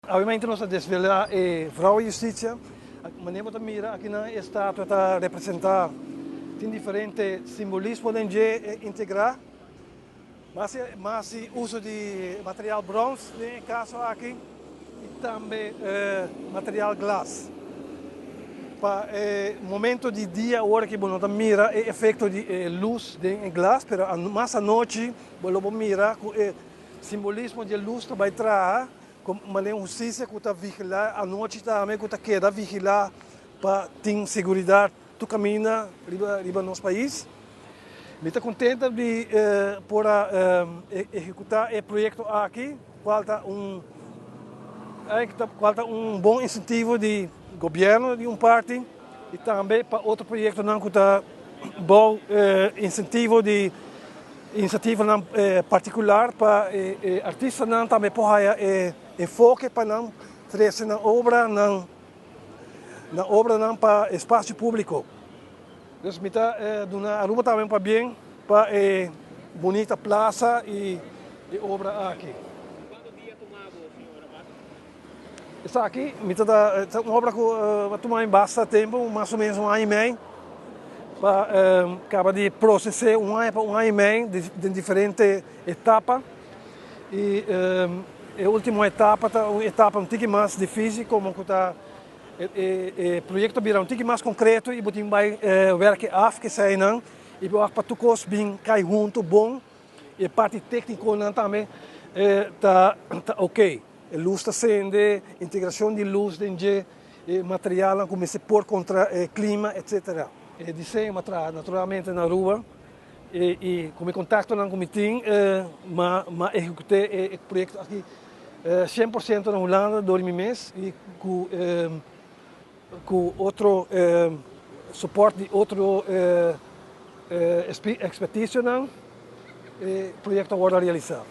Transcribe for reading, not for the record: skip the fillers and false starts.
Obviamente nos a desvelá e Vrouwen Justitia. Manera bo ta mira akinan e estatua ta representá, tin diferente simbolismo den dje integrá. Mas mas uso di material brons den e kaso aki i tambe material glas. Pa e momento di dia ora ki bo no ta mira e efekto di e lus den e glas, pero mas anochi bo lo por mira ku e simbolismo di e lus ta bai traha. Ku manera un hustisia ku ta vigilá anochi tambe ku ta keda vigilá pa tin seguridat tur kaminda riba riba nos pais. Mi ta kontento di por a ehekutá e proyekto aki kual ta un kual ta un bon insentivo di gobièrnu di un parti i tambe pa otro proyektonan ku ta bou insentivo di Inisiativanan partikular pa e artistanan tambe por haya e enfoke pa nan trese nan obra nan nan obranan pa espasio públiko. Dus mi ta duna Aruba tambe un pabien pa e bunita plasa i e obra aki. Kuantu dia tuma bo, señor Abad? Esaki mi ta ta un obra ku a tuma mi basta tempu, mas o menos un aña i mei, pa kaba di proses'é un aña pa un aña i mei den diferente etapa. I e ultimo etapa ta un etapa un tiki mas difisil komo ku ta e proyekto a bira un tiki mas konkreto i bo tin bai wèrk af keseinan i bo wak pa tur kos bin kai huntu bon. E parti téknikonan tambe ta oké. E lus ta sende, integrashon di lus den dje, e materialnan ku mester por kontra e klima, etsetera. E diseño m'a traha naturalmente na Aruba i ku mi kontaktonan ku mi tin m'a ehekut'é e proyekto aki 100% na Hulanda dor di mi mes i ku ku otro support di otro ekspertisionan e proyekto a wòrdu a realisá.